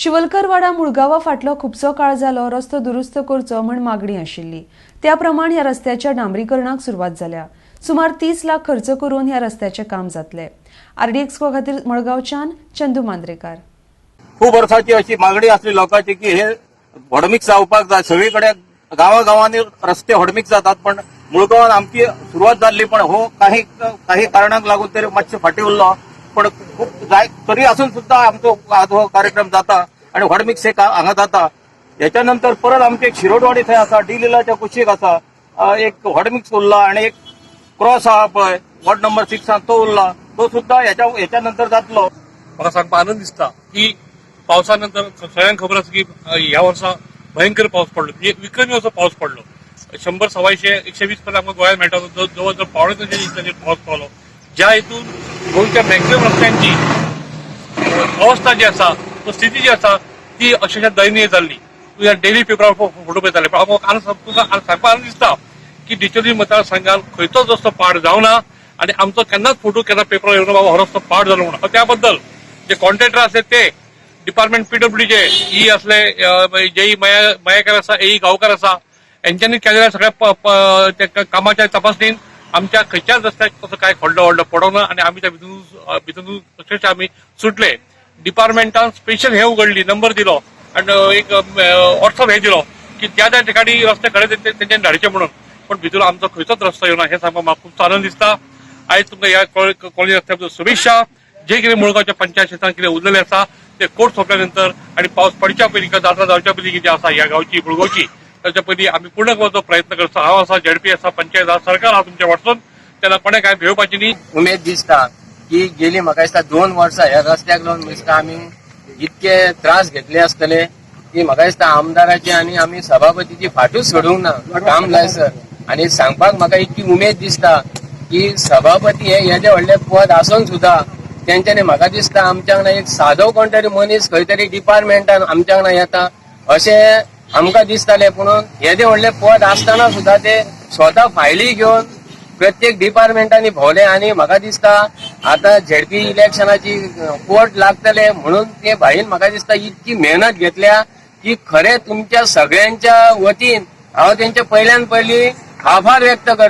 शिवलकरवाडा मुळगांवा फाटलो खुबसो काळ जालो रस्तो दुरुस्त करचो म्हण मागणी आशिल्ली. त्या प्रमाण ह्या रस्त्याच्या डांबरीकरणाक सुरवात जाल्या. सुमार 30 लाख खर्च करून ह्या रस्त्याचें काम जातलें. आरडीएक्स खातीर मडगांवच्यान चंदू मांद्रेकार. खूब वर्साची अशी मागणी आसली लोकांची की हे हॉटमिक्स जावपाक जाय. सगळी कडेन गांवागांवांनी रस्ते हॉटमिक्स जातात, पण मुळगांवान आमची सुरवात जाल्ली, पण हो काही काही कारणांक लागून तरी मातशे फाटी उरलो. पण खूप जाय तरी असून सुद्धा आमचो आज हो कार्यक्रम जाता आणि हॉटमिक्स हे हांगा जाता. ह्याच्या नंतर परत आमचे एक शिरोडवाडी थंय आसा, डी लिलाच्या कुशीक आसा, एक हॉटमिक्स उरला आणि एक क्रॉस आहा पळय वॉर्ड नंबर 6 तो उरला, तो सुद्धा ह्याच्या ह्याच्या नंतर जातलो. म्हाका सांगपाक आनंद दिसता की पावसा नंतर सगळ्यांक खबर आसा की ह्या वर्सा भयंकर पावस पडलो, म्हणजे विक्रमी असो पावस पडलो. 100, 125, 120 पर्यंत आमकां गोंयांत मेळटा, जवळ जवळ 275 इंचाचेर पावस पावलो, ज्या हितून गोंयच्या मॅक्झिमम रस्त्यांची अवस्था जी आसा, तो स्थिती जी आसा, ती अक्षरशः दयनीय जाल्ली. तुज्या डेली पेपरार फोटो पळयताले. पण हांव आनंद, तुका सांगपाक आनंद दिसता की डिचोली मतदारसंघात खंयचोच रस्तो पाड जावना आणि आमचो केन्नाच फोटो केन्ना पेपरार येवना बाबा हो रस्तो पाड जालो म्हणून. त्या बद्दल जे कॉन्ट्रॅक्टर आसले, ते डिपार्टमेंट पीडब्ल्यूचे ई असले, जेई मयेकर आसा, एई गांवकर आसा, यांच्यांनी केलेल्या सगळ्या त्या कामाच्या तपासणीन आमच्या खंयच्याच रस्त्याक तसो काय खड्डो व्हडलो पडोना आणि आमी त्या भितून भितून अक्षरशः आमी सुटले. डिपार्टमेंटान स्पेशल हे उघडली, नंबर दिलो आणि एक व्हॉट्सअप हे दिलो की ज्या ज्या ठिकाणी रस्ते खडे तेंच्यांनी धाडचे म्हणून. पण भितून आमचो खंयचोच रस्तो येवना हे सांगपाक म्हाका खूब आनंद दिसता. आयज तुमकां ह्या कॉलनी रस्त्या बद्दल शुभेच्छा. जे कितें मुळगांवच्या पंचायत क्षेत्रांत कितें उरलेलें आसा ते कोर्ट सोंपल्या नंतर आणि पावस पडच्या पयलीं किंवा जात्रा जावच्या पयलीं कितें आसा ह्या गांवची, मुळगांवची, ताच्या पयलीं आमी पूर्ण करपाचो प्रयत्न करचो. हांव आसा, झेडपी आसा, पंचायत आसा, सरकार आसा तुमच्या वाटसून. तेन्ना कोणें कांय भिवपाची न्ही. उमेद दिसता की गेली म्हाका दिसता 2 वर्सां ह्या रस्त्याक लागून दिसता आमी इतके त्रास घेतले आसतले की म्हाका दिसता आमदाराची आनी आमी सभापतीची फाटूच सोडूंक ना काम लायसर. आनी सांगपाक म्हाका इतकी उमेद दिसता की सभापती हे येदे व्हडले पद आसून सुद्दां तेंच्यांनी म्हाका दिसता आमच्या वांगडा एक सादो कोण तरी मनीस खंय तरी डिपार्टमेंटान आमच्या वांगडा येता अशें आमकां दिसतालें. पुणून येदे व्हडले पद आसतना सुद्दां ते स्वता फायली घेवन प्रत्येक डिपार्टमेंटांनी भोवले. आनी म्हाका दिसता आतां झेडपी इलेक्शनाची कोर्ट लागतले म्हणून ते भाईन म्हाका दिसता इतकी मेहनत घेतल्या की खरें तुमच्या सगळ्यांच्या वतीन हांव तेंच्या पयल्यान पयलीं आभार व्यक्त करता.